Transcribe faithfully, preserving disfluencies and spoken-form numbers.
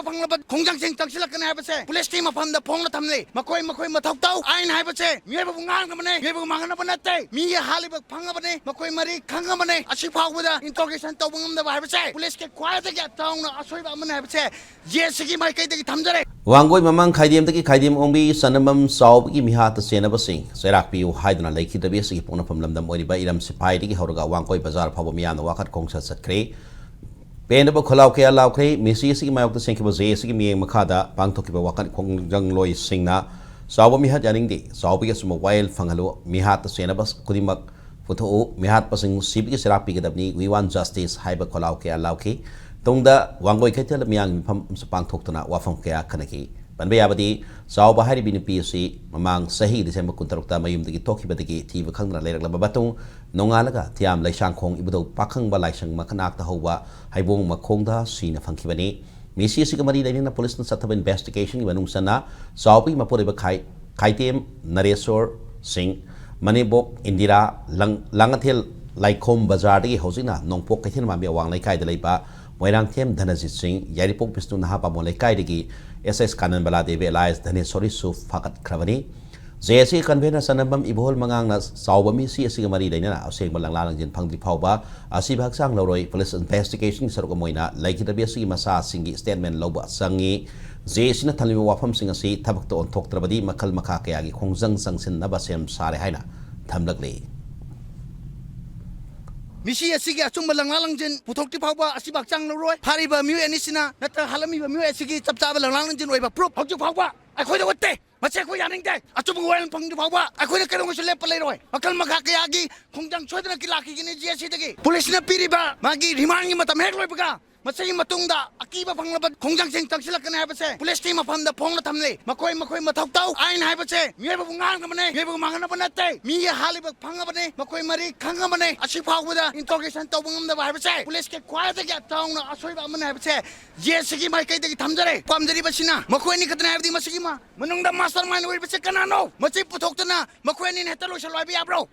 ꯐꯪꯂꯕ ꯈꯣꯡꯖꯪꯁꯤꯡ ꯆꯪꯁꯤꯜꯂꯛꯀꯅꯤ ꯍꯥꯏꯕꯁꯦ ꯄꯨꯂꯤꯁꯀꯤ ꯃꯐꯝꯗ ꯐꯣꯡꯅ ꯊꯝꯂꯤ꯫ ꯃꯈꯣꯏ, ꯃꯈꯣꯏ ꯃꯊꯧ ꯇꯧ꯫ ꯑꯥꯏꯟ ꯍꯥꯏꯕꯁꯦ ꯃꯤꯑꯣꯏꯕꯕꯨ ꯉꯥꯡꯅꯕꯅꯦ, ꯃꯤꯑꯣꯏꯕꯕꯨ ꯃꯥꯡꯍꯟꯅꯕ ꯅꯠꯇꯦ꯫ ꯃꯤ ꯍꯥꯠꯂꯤꯕ ꯐꯪꯉꯕꯅꯦ, ꯃꯈꯣꯏ ꯃꯔꯤ ꯈꯪꯉꯕꯅꯦ꯫ ꯑꯁꯤ ꯐꯥꯎꯕꯗ ꯏꯟꯇ꯭ꯔꯣꯒꯦꯁꯟ ꯇꯧꯕ ꯉꯝꯗꯕ ꯍꯥꯏꯕꯁꯦ ꯄꯨꯂꯤꯁꯀꯤ ꯈ꯭ꯋꯥꯏꯗꯒꯤ ꯆꯥꯎꯅ ꯑꯁꯣꯏꯕ ꯑꯃꯅꯤ ꯍꯥꯏꯕꯁꯦ ꯖꯦ ꯑꯦꯁ ꯁꯤꯒꯤ ꯃꯥꯏꯀꯩꯗꯒꯤ ꯊꯝꯖꯔꯦ꯫ ꯋꯥꯡꯒꯣꯏ ꯃꯃꯥꯡ ꯈꯥꯏꯗꯦꯝꯗꯒꯤ ꯈꯥꯏꯗꯦꯝ ꯑꯣꯡꯕꯤ ꯆꯅꯝꯕꯝ ꯆꯥꯎꯕꯒꯤ ꯃꯤꯍꯥꯠꯇ ꯆꯦꯟꯅꯕꯁꯤꯡ ꯆꯩꯔꯥꯛ ꯄꯤꯌꯨ ꯍꯥꯏꯗꯨꯅ ꯂꯩꯈꯤꯗꯕꯤ ꯑꯁꯤꯒꯤ ꯄꯣꯛꯅꯐꯝ ꯂꯝꯗꯝ ꯑꯣꯏꯔꯤꯕ ꯏꯔꯝ ꯁꯤꯐꯥꯏꯗꯒꯤ ꯍꯧꯔꯒ ꯋꯥꯡꯒꯣꯏ ꯕꯖꯥꯔ ꯐꯥꯎꯕ ꯃꯤꯌꯥꯝꯅ ꯋꯥꯀꯠ ꯈꯣꯡꯆꯠ ꯆꯠꯈ꯭ꯔꯦ꯫ ꯄꯦꯟꯗꯕ ꯈꯣꯜꯂꯥꯎ ꯀꯌꯥ ꯂꯥꯎꯈ꯭ꯔꯦ꯫ ꯃꯤꯁꯤ ꯑꯁꯤꯒꯤ ꯃꯥꯌꯣꯛꯇ ꯆꯦꯟꯈꯤꯕ ꯖꯦ ꯑꯦꯁ ꯁꯤꯒꯤ ꯃꯤꯠꯌꯦꯡ ꯃꯈꯥꯗ ꯄꯥꯡꯊꯣꯛꯈꯤꯕ ꯋꯥꯀꯠ ꯈꯣꯡꯖꯪꯂꯣꯏꯁꯤꯡꯅ ꯆꯥꯎꯕ ꯃꯤꯍꯥꯠ ꯌꯥꯅꯤꯡꯗꯦ, ꯆꯥꯎꯕꯒꯤ ꯑꯆꯨꯝꯕ ꯋꯥꯌꯦꯜ ꯐꯪꯍꯜꯂꯨ, ꯃꯤꯍꯥꯠꯇ ꯆꯦꯟꯅꯕ ꯈꯨꯗꯤꯡꯃꯛ ꯄꯨꯊꯣꯛꯎ, ꯃꯤꯍꯥꯠꯄꯁꯤꯡ ꯁꯤꯕꯒꯤ ꯆꯩꯔꯥꯛ ꯄꯤꯒꯗꯕꯅꯤ, we want justice ꯍꯥꯏꯕ ꯈꯣꯜꯂꯥꯎ ꯀꯌꯥ ꯂꯥꯎꯈꯤ꯫ ꯇꯨꯡꯗ ꯋꯥꯡꯒꯣꯏ ꯀꯩꯊꯦꯜ ꯃꯤꯌꯥꯝꯒꯤ ꯃꯤꯐꯝ ꯑꯃꯁꯨ ꯄꯥꯡꯊꯣꯛꯇꯨꯅ ꯋꯥꯐꯝ ꯀꯌꯥ ꯈꯟꯅꯈꯤ꯫ ꯄꯟꯕ ꯌꯥꯕꯗꯤ, ꯆꯥꯎꯕ ꯍꯥꯏꯔꯤꯕꯤ ꯅꯨꯄꯤ ꯑꯁꯤ ꯃꯃꯥꯡ ꯆꯍꯤ ꯗꯤꯁꯦꯝꯕꯔ ꯀꯨꯟꯇꯔꯨꯛꯇ ꯃꯌꯨꯝꯗꯒꯤ ꯊꯣꯛꯈꯤꯕꯗꯒꯤ ꯊꯤꯕ ꯈꯪꯗꯅ ꯂꯩꯔꯛꯂꯕ ꯃꯇꯨꯡ, ꯅꯣꯡꯉꯥꯜꯂꯒ ꯊꯤꯌꯥꯝ ꯂꯩꯁꯥꯡꯈꯣꯡ ꯏꯕꯨꯙꯧ ꯄꯥꯈꯪꯕ ꯂꯥꯏꯁꯪ ꯃꯅꯥꯛꯇ ꯍꯧꯕ ꯍꯩꯕꯣꯡ ꯃꯈꯣꯡꯗ ꯁꯤꯅ ꯐꯪꯈꯤꯕꯅꯤ꯫ ꯃꯤꯁꯤ ꯑꯁꯤꯒ ꯃꯔꯤ ꯂꯩꯅꯅ ꯄꯨꯂꯤꯁꯅ ꯆꯠꯊꯕ ꯏꯟꯚꯦꯁꯇꯤꯒꯦꯁꯟꯒꯤ ꯃꯅꯨꯡ ꯆꯟꯅ ꯆꯥꯎꯕꯒꯤ ꯃꯄꯨꯔꯣꯏꯕ ꯈꯥꯏ-, ꯈꯥꯏꯇꯦꯝ ꯅꯔꯦꯁꯣꯔ ꯁꯤꯡ, ꯃꯅꯦꯝꯕꯣꯛ ꯏꯟꯗꯤꯔꯥ, ꯂꯪ-, ꯂꯥꯡꯉꯊꯦꯜ ꯂꯥꯏꯈꯣꯝ ꯕꯖꯥꯔꯗꯒꯤ ꯍꯧꯖꯤꯛꯅ ꯅꯣꯡꯄꯣꯛ ꯀꯩꯊꯦꯜ ꯃꯥꯟꯕꯤ ꯑꯋꯥꯡ ꯂꯩꯀꯥꯏꯗ ꯂꯩꯕ ꯃꯣꯏꯔꯥꯡꯊꯦꯝ ꯙꯅꯖꯤꯠ ꯁꯤꯡ, ꯌꯥꯏꯔꯤꯄꯣꯛ ꯕꯤꯁꯅꯨ ꯅꯍꯥ ꯄꯥꯝꯕꯣꯝ ꯂꯩꯀꯥꯏꯗꯒꯤ S S Kananbala Devi alias ꯙꯅꯦꯁꯣꯔꯤꯁꯨ ꯐꯥꯒꯠꯈ꯭ꯔꯕꯅꯤ꯫ ꯖꯦ ꯑꯦꯁ ꯁꯤ ꯀꯟꯚꯦꯅꯔ ꯆꯅꯝꯕꯝ ꯏꯕꯣꯍꯜ ꯃꯉꯥꯡꯅ ꯆꯥꯎꯕ ꯃꯤꯁꯤ ꯑꯁꯤꯒ ꯃꯔꯤ ꯂꯩꯅꯅ ꯑꯁꯦꯡꯕ ꯂꯪꯂꯥ ꯂꯪꯖꯤꯟ ꯐꯪꯗ꯭ꯔꯤ ꯐꯥꯎꯕ ꯑꯁꯤꯕ ꯍꯛꯆꯥꯡ ꯂꯧꯔꯣꯏ꯫ ꯄꯨꯂꯤꯁ ꯏꯟꯚꯦꯁꯇꯤꯒꯦꯁꯟꯒꯤ ꯁꯔꯨꯛ ꯑꯃ ꯑꯣꯏꯅ ꯂꯩꯈꯤꯗꯕꯤ ꯑꯁꯤꯒꯤ ꯃꯆꯥꯁꯤꯡꯒꯤ ꯁ꯭ꯇꯦꯠꯃꯦꯟ ꯂꯧꯕ ꯆꯪꯉꯤ꯫ ꯖꯦ ꯑꯦꯁ ꯁꯤꯅ ꯊꯝꯂꯤꯕ ꯋꯥꯐꯝꯁꯤꯡ ꯑꯁꯤ ꯊꯕꯛꯇ ꯑꯣꯟꯊꯣꯛꯇ꯭ꯔꯕꯗꯤ ꯃꯈꯜ ꯃꯈꯥ ꯀꯌꯥꯒꯤ ꯈꯣꯡꯖꯪ ꯆꯪꯁꯤꯟꯅꯕ ꯁꯦꯝ ꯁꯥꯔꯦ ꯍꯥꯏꯅ ꯊꯝꯂꯛꯂꯤ꯫ ꯃꯤꯁꯤ ꯑꯁꯤꯒꯤ ꯑꯆꯨꯝꯕ ꯂꯪꯂꯥ ꯂꯪꯖꯤꯟ ꯄꯨꯊꯣꯛꯇ꯭ꯔꯤ ꯐꯥꯎꯕ ꯑꯁꯤꯕ ꯍꯛꯆꯥꯡ ꯂꯧꯔꯣꯏ꯫ ꯐꯥꯔꯤꯕ ꯃꯤꯑꯣꯏ ꯑꯅꯤꯁꯤꯅ ꯅꯠꯇ꯭ꯔꯒ ꯍꯥꯠꯂꯝꯃꯤꯕ ꯃꯤꯑꯣꯏ ꯑꯁꯤꯒꯤ ꯆꯞ ꯆꯥꯕ ꯂꯪꯂꯥ ꯂꯪꯖꯤꯟ ꯑꯣꯏꯕ ꯄ꯭ꯔꯨꯐ ꯍꯧꯖꯤꯛ ꯐꯥꯎꯕ ꯑꯩꯈꯣꯏꯗ ꯎꯠꯇꯦ꯫ ꯃꯁꯤ ꯑꯩꯈꯣꯏ ꯌꯥꯅꯤꯡꯗꯦ꯫ ꯑꯆꯨꯝꯕ ꯋꯥꯔꯦꯜ ꯐꯪꯗ꯭ꯔꯤ ꯐꯥꯎꯕ ꯑꯩꯈꯣꯏꯅ ꯀꯩꯗꯧꯉꯩꯁꯨ ꯂꯦꯞꯄ ꯂꯩꯔꯣꯏ꯫ ꯃꯈꯜ ꯃꯈꯥ ꯀꯌꯥꯒꯤ ꯈꯣꯡꯖꯪ ꯁꯣꯏꯗꯅ ꯂꯥꯛꯈꯤꯒꯅꯤ ꯖꯦ ꯑꯦꯁ ꯁꯤꯗꯒꯤ꯫ ꯄꯨꯂꯤꯁꯅ ꯄꯤꯔꯤꯕ ꯃꯥꯒꯤ ꯔꯤꯃꯥꯟꯒꯤ ꯃꯇꯝ ꯍꯦꯛ ꯂꯣꯏꯕꯒ ꯃꯁꯤꯒꯤ ꯃꯇꯨꯡꯗ ꯑꯀꯤꯕ ꯐꯪꯂꯕ ꯈꯣꯡꯖꯪꯁꯤꯡ ꯆꯪꯁꯤꯜꯂꯛꯀꯅꯤ ꯍꯥꯏꯕꯁꯦ ꯄꯨꯂꯤꯁꯀꯤ ꯃꯐꯝꯗ ꯐꯣꯡꯅ ꯊꯝꯂꯤ꯫ ꯃꯈꯣꯏ, ꯃꯈꯣꯏ ꯃꯊꯧ ꯇꯧ꯫ ꯑꯥꯏꯟ ꯍꯥꯏꯕꯁꯦ ꯃꯤꯑꯣꯏꯕꯕꯨ ꯉꯥꯡꯅꯕꯅꯦ, ꯃꯤꯑꯣꯏꯕꯕꯨ ꯃꯥꯡꯍꯟꯅꯕ ꯅꯠꯇꯦ꯫ ꯃꯤ ꯍꯥꯠꯂꯤꯕ ꯐꯪꯉꯕꯅꯦ, ꯃꯈꯣꯏ ꯃꯔꯤ ꯈꯪꯉꯕꯅꯦ꯫ ꯑꯁꯤ ꯐꯥꯎꯕꯗ ꯏꯟꯇ꯭ꯔꯣꯒꯦꯁꯟ ꯇꯧꯕ ꯉꯝꯗꯕ ꯍꯥꯏꯕꯁꯦ ꯄꯨꯂꯤꯁꯀꯤ ꯈ꯭ꯋꯥꯏꯗꯒꯤ ꯆꯥꯎꯅ ꯑꯁꯣꯏꯕ ꯑꯃꯅꯤ ꯍꯥꯏꯕꯁꯦ ꯖꯦ ꯑꯦꯁ ꯁꯤꯒꯤ ꯃꯥꯏꯀꯩꯗꯒꯤ ꯊꯝꯖꯔꯦ꯫ ꯄꯥꯝꯖꯔꯤꯕꯁꯤꯅ ꯃꯈꯣꯏ ꯑꯅꯤ ꯈꯛꯇꯅꯤ ꯍꯥꯏꯕꯗꯤ ꯃꯁꯤꯒꯤ ꯃ-, ꯃꯅꯨꯡꯗ ꯃꯥꯁꯇꯔ ꯃꯥꯏꯟ ꯑꯣꯏꯔꯤꯕꯁꯦ ꯀꯅꯥꯅꯣ? ꯃꯁꯤ ꯄꯨꯊꯣꯛꯇꯅ ꯃꯈꯣꯏ ꯑꯅꯤꯅ ꯍꯦꯛꯇ ꯂꯣꯏꯁꯤꯜꯂꯣ ꯍꯥꯏꯕ ꯌꯥꯕ꯭ꯔꯣ?